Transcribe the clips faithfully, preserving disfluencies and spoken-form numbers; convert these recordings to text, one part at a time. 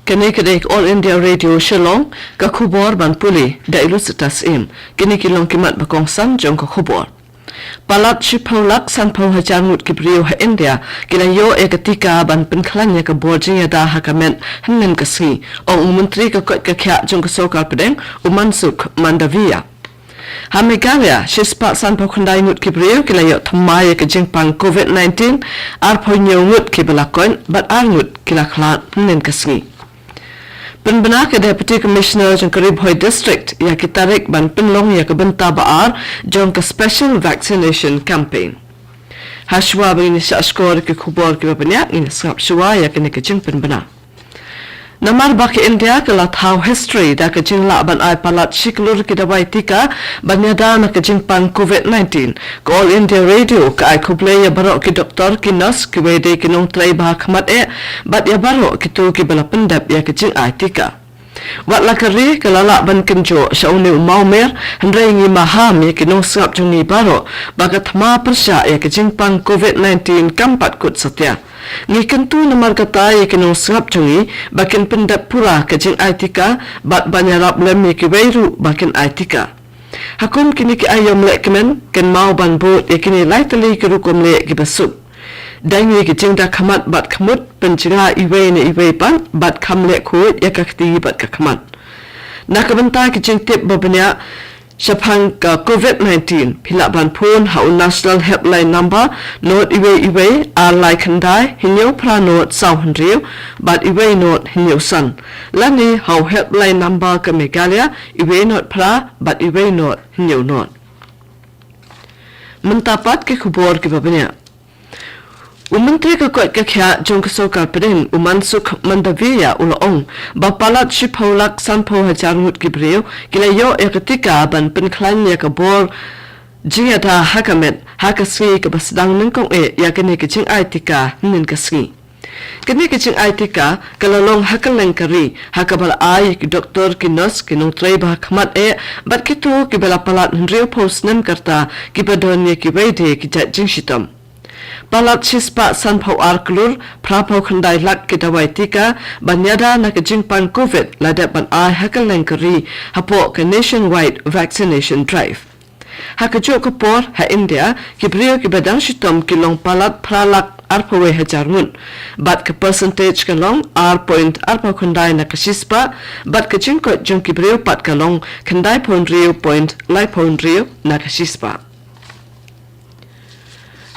Kane ka dei ka All India Radio Shillong, ka khubor ban pule da i Lucetta Syiem. Kine ki long ki mat ba kongsan jong ka khubor. Palat shiphew lak sanphew hajar ngut ki briew ha India ki la ïoh ïa ka tika ban pynkhlaiñ ïa ka bor jingïada ha ka met hynnin ka sngi, ong u Myntri ka koit ka khiah jong ka Sorkar Pdeng, u Mansukh Mandaviya. Ha Meghalaya, shispah sanphew khyndai ngut ki briew ki la ïoh thymmai ïa ka jingpang covid nineteen, arphew hynñiew ngut kiba la koit bad ar ngut ki la khlad hynnin ka sngi. Pynbna ka Deputy Commissioner jong ka Ri Bhoi District ïa ki tarik ban pynlong ïa ka bynta ba ar jong ka Special Vaccination Campaign. Hashwa ba ngin ïa shah shkor ki khubor kiba bniah, ngin ïa sngap shwa ïa kane ka jingpynbna. Namar ba ka India ka la thaw history da ka jinglah ban ai palat shi klur ki dawai tika ban ïada na ka jingpang covid nineteen, ka All India Radio ka ai khublei ïa baroh ki doktor, ki nurse, kiwei de ki nongtrei ba ha khmat eh, bad ïa baroh kito kiba la pyndep ïa ka jingai tika. Wat la ka ri ka la lah ban kynjoh sha une u mawmer, hynrei ngi maham ïa ki nongsngap jong ngi baroh ba ka thma pyrshah ïa ka jingpang covid nineteen kam pat kut satia. Ngi kyntu namar kata ïa ki nongsngap jong ngi ba kin pyndep pura ka jingai tika, bad ban ïarap lem ïa kiwei ruh ba kin ai tika. Ha kum kine ki aïom lehkmen, kynmaw ban bud ïa kine lai tylli ki rukom leh kiba suk. Dang ïa ki jingda khmat bad khmut, pynjngai iwei na iwei pat, bad kham leh khuid ïa ka kti bad ka khmat. Na ka bynta ki jingtip ba bniah shaphang ka covid nineteen, phi lah ban phone ha u National Helpline Number, not iwei iwei, ar lai khyndai, hynñiew phra not, saw hynriew, bad iwei not, hynñiew san. Lane ha u Helpline Number ka Meghalaya, iwei not phra, bad iwei not, hynñiew not. Mynta pat ki khubor kiba bniah. U Myntri ka koit ka khiah jong ka Sorkar Pdeng, u Mansukh Mandaviya, u la ong ba palat shiphew lak sanphew hajar ngut ki briew ki la ïoh ïa ka tika ban pynkhlaiñ ïa ka bor jingïada ha ka met ha ka sngi kaba sdang nyngkong eh ïa kane ka jingai tika hynnin ka sngi. Kane ka jingai tika ka la long ha kylleng ka ri, ha kaba la ai ïa ki doktor, ki nurse, ki nongtrei ba ha khmat eh, bad kito kiba la palat hynriewphew snem ka rta kiba don ïa kiwei de ki jait jingshitom. Palat shispah sanphew ar klur phraphew khyndai lak ki dawai tika ban ïada na ka jingpang covid la dep ban ai ha kylleng ka ri hapoh ka Nationwide Vaccination Drive. Ha kajuh ka por, ha India ki briew kiba dang shitom ki long palat phra lak arphew wei hajar ngut, bad ka percentage ka long ar point arphew khyndai na ka shispah, bad ka jingkoit jong ki briew pat ka long khyndaiphew hynriew point laiphew hynriew na ka shispah.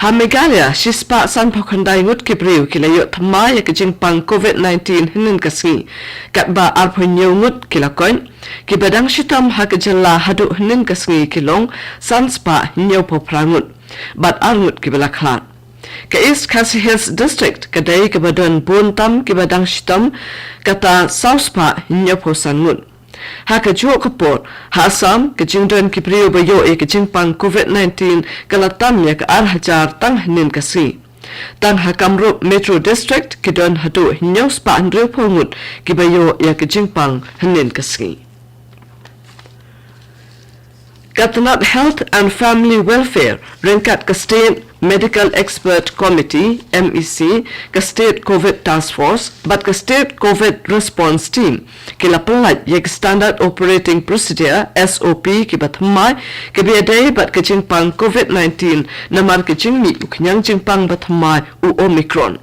Ha Meghalaya, shispah sanphew khyndai ngut ki briew ki la ïoh thymmai ïa ka jingpang covid nineteen hynnin ka sngi, katba arphew hynñiew ngut ki la koit. Kiba dang shitom ha ka jylla haduh hynnin ka sngi ki long sanspah hynñiewphew phra ngut, bad ar ngut kiba la khlad. Ka East Khasi Hills District ka dei kaba don bun tam kiba dang shitom, kata sawspah hynñiewphew san ngut. Ha kajuh ka por, ha Assam, ka jingdon ki briew ba ïoh ïa ka jingpang covid nineteen ka la tam ïa ka ar hajar tang hynnin ka sngi. Tang ha Kamrup Metro District ki don haduh hynñiewspah hynriewphew ngut kiba ïoh ïa ka jingpang hynnin ka sngi. Ka tnat Health and Family Welfare ryngkat ka State Medical Expert Committee, M E C, ka State Covid Task Force bad ka State Covid Response Team ki la pyllait ïa ki Standard Operating Procedure, S O P, kiba thymmai kiba ïadei bad ka jingpang covid nineteen namar ka jingmih u khñiang jingpang ba thymmai, u Omicron.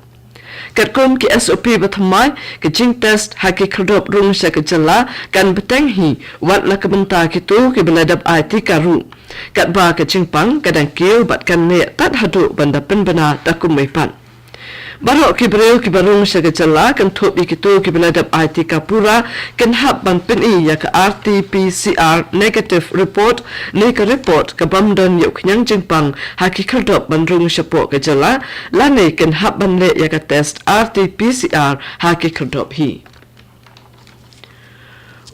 Katkum ki S O P ba thymmai, ka jingtest ha ki khyrdop rung sha ka jylla kan bteng hi, wat na ka bynta kito kiba la dep ai tika ruh. Katba ka jingpang ka dang kiew bad kan neh tad haduh ban da pynbna da kumwei pat. Baroh ki briew kiba rung sha ka jylla, kynthup ïa kito kiba la dep ai tika pura, kin hap ban pyni ïa ka R T P C R negative report ne ka report ka bym don ïa u khñiang jingpang ha ki khyrdop ban rung shapoh ka jylla, lane kin hap ban leh ïa ka test R T P C R ha ki khyrdop hi.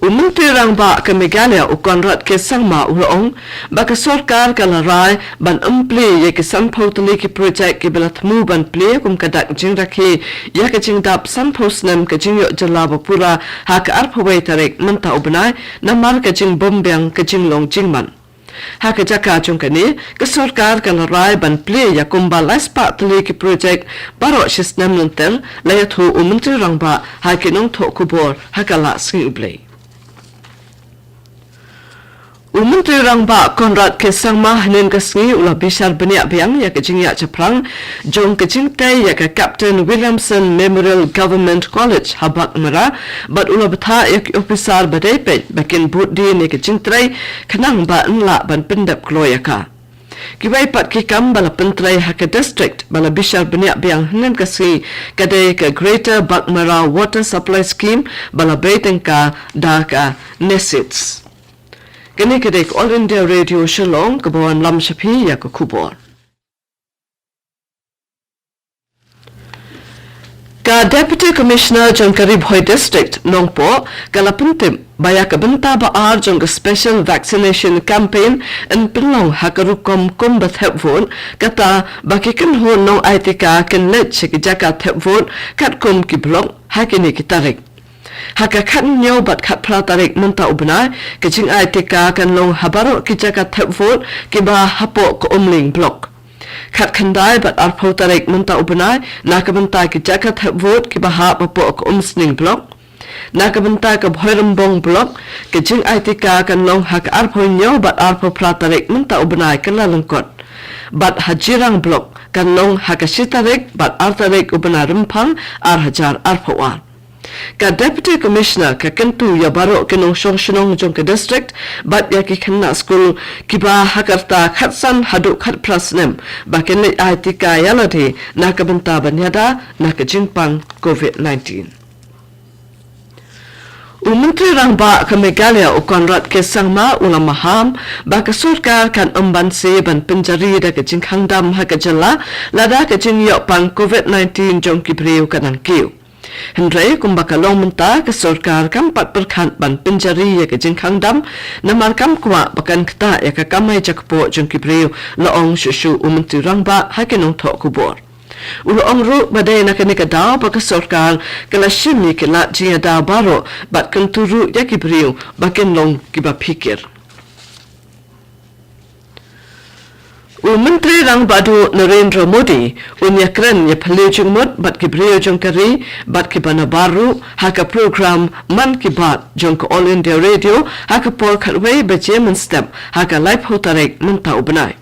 U Myntri Rangbah ka Meghalaya, u Conrad K Sangma, u la ong ba ka sorkar ka la rai ban plie ïa ki sanphew tylli ki projek kiba la thmu ban plie kum ka dak jingrakhe ïa ka jingdap sanphew snem ka jingïoh jylla ba pura ha ka arphew wei tarik mynta u bnai, namar ka jingbymbiang ka jinglong jingman. Ha ka jaka jong kane, ka sorkar ka la rai ban plie ïa kumba lai spah tylli ki projek baroh shi snem lynter, la ïathuh u Myntri Rangbah ha ki nongthoh khubor ha ka Lah Sngi U Blei. U Myntri Rangbah Conrad K Sangma hynnin ka sngi u la bishar bniah biang ïa ka jingïaid shaphrang jong ka jingtei ïa ka Captain Williamson Memorial Government College ha Baghmara, bad u la bthah ïa ki ophisar ba dei peit ba kin bud dien ïa ka jingtrei khnang ba yn lah ban pyndep kloi ïa ka. Kiwei pat ki kam ba la pyntrei ha ka district ba la bishar bniah biang hynnin ka sngi ka dei ka Greater Baghmara Water Supply Scheme ba la bei tyngka da ka NESIDS. Kane ka dei ka All India Radio Shillong kaba wanlam sha phi ïa ka khubor. Ka Deputy Commissioner jong ka Ri Bhoi District, Nongpoh, ka la pyntip ba ïa ka bynta ba ar jong ka Special Vaccination Campaign yn pynlong ha ka rukom kum ba thep vote, kata ba ki kynhun nong ai tika kin leit sha ki jaka thep vote katkum ki block ha kine ki tarik. Ha ka khathynñiew bad khatphra tarik mynta u bnai, ka jingai tika kan long ha baroh ki jaka thep vote kiba hapoh ka Umling Block. Khatkhyndai bad arphew tarik mynta u bnai, na ka bynta ki jaka thep vote kiba hap hapoh ka Umsning Block. Na ka bynta ka Bhoirymbong Block, ka jingai tika kan long ha ka arphew hynñiew bad arphew phra tarik mynta u bnai Kyllalyngkot. Bad ha Jirang Block, kan long ha ka shi tarik bad ar tarik u bnai Rymphang ar hajar arphew ar. Ka Deputy Commissioner ka kyntu ïa baroh ki nongshong shnong jong ka district bad ïa ki khynnah skul kiba ha ka rta khatsan haduh khatphra snem ba kin leit ai tika ïa lade na ka bynta ban ïada na ka jingpang COVID nineteen. U Myntri Rangbah ka Meghalaya u Conrad K Sangma u la maham ba ka sorkar kan ym banse ban pynjari da ka jingkhang dam ha ka jylla lada ka jingïoh pang COVID nineteen jong ki briew ka nang kiew. Hynrei kumba ka long mynta, ka sorkar kam pat pyrkhat ban pynjari ïa ka jingkhang dam, namar kam kwah ba kan ktah ïa ka kamai jakpoh jong ki briew, la ong shuh shuh u Myntri Rangbah ha ki nongthoh khubor. U la ong ruh ba dei na kane ka daw ba ka sorkar ka la shim ïa ki lad jingïada baroh bad kyntu ruh ïa ki briew ba kin long kiba phikir. U Myntri Rangbah Duh Narendra Modi un ïakren ïaphylliew jingmut bad ki briew jong ka ri bad kiba nabar ruh ha ka program Mann Ki Baat jong ka All India Radio ha ka por khatwei baje mynstep ha ka laiphew tarik mynta u bnai.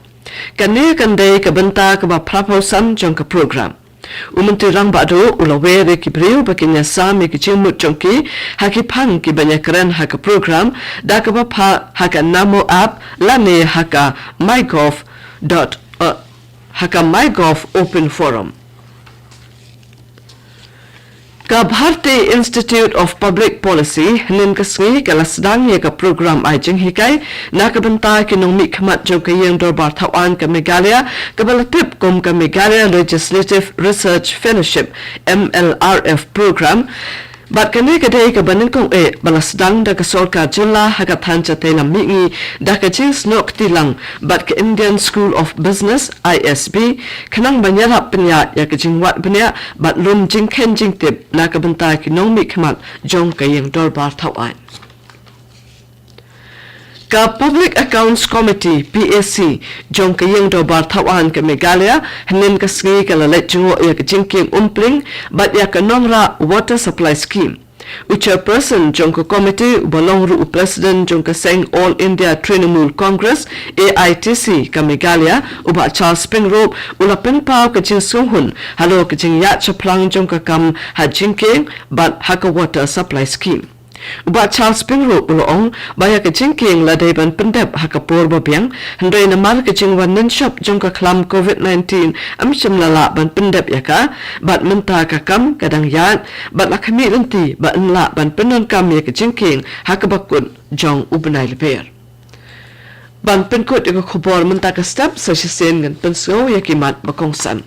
Kane kan dei ka bynta kaba phraphew san jong ka program. U Myntri Rangbah Duh u la wer ïa ki briew ba kin ïasam ïa ki jingmut jong ki ha ki phang kiban ïakren ha ka program da kaba phah ha ka Namo app lane ha ka MyGov dot, uh, ha ka MyGov Open Forum. Ka Bharati Institute of Public Policy hynnin ka sngi ka la sdang ïa ka program ai jinghikai na ka bynta ki nongmihkhmat jong ka Ïing Dorbar Thawaiñ ka Meghalaya kaba la tip kum ka Meghalaya Legislative Research Fellowship, M L R F program. Bad kane ka dei kaba nyngkong eh ba la sdang da ka sorkar jylla ha ka thaiñ shatei lam mihngi da ka jingsnoh kti lang bad ka Indian School of Business, I S B, khnang ban ïarap pynïaid ïa ka jingwad bniah bad lum jingkheiñ jingtip na ka bynta ki nongmihkhmat jong ka Ïing Dorbar Thawaiñ. Ka Public Accounts Committee, P A C, jong ka Ïing Dorbar Thawaiñ ka Meghalaya hynnin ka sngi ka la leit jngoh ïa ka jingkieng Umpling bad ïa ka Nongrah Water Supply Scheme. U chairperson jong ka committee uba long ruh u president jong ka seng All India Trinamool Congress, A I T C, ka Meghalaya, u Bah Charles Pyngrope, u la pynpaw ka jingsngewhun halor ka jingïaid shaphrang jong ka kam ha jingkieng bad ha ka Water Supply Scheme. U Bah Charles Pyngrope u la ong ba ïa ka jingkieng la dei ban pyndep ha ka por ba biang, hynrei namar ka jingwan nonshop jong ka khlam COVID nineteen ym shym la lah ban pyndep ïa ka, bad mynta ka kam ka dang ïaid bad la khmih lynti ba yn lah ban pyndonkam ïa ka jingkieng ha kaba kut jong u bnai Lber. Ban pynkut ïa ka khubor mynta ka step, sa shisien ngan pynsngew ïa ki mat ba kongsan.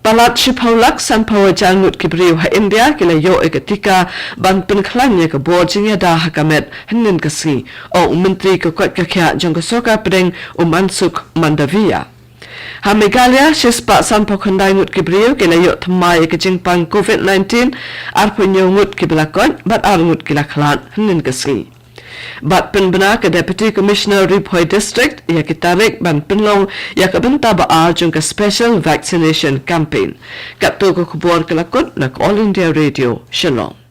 Palat shiphew lak sanphew hajar ngut ki briew ha India ki la ïoh ïa ka tika ban pynkhlaiñ ïa ka bor jingïada ha ka met hynnin ka sngi, ong u Myntri ka koit ka khiah jong ka Sorkar Pdeng u Mansukh Mandaviya. Ha Meghalaya, shispah sanphew khyndai ngut ki briew ki la ïoh thymmai ïa ka jingpang COVID nineteen, arphew hynñiew ngut kiba la koit bad ar ngut ki la khlad hynnin ka sngi. Bad pynbna ka Deputy Commissioner Ri Bhoi District ïa ki tarik ban pynlong ïa ka bynta ba ar jong ka Special Vaccination Campaign. Katto ka khubor ka la kut na ka All India Radio, Shillong.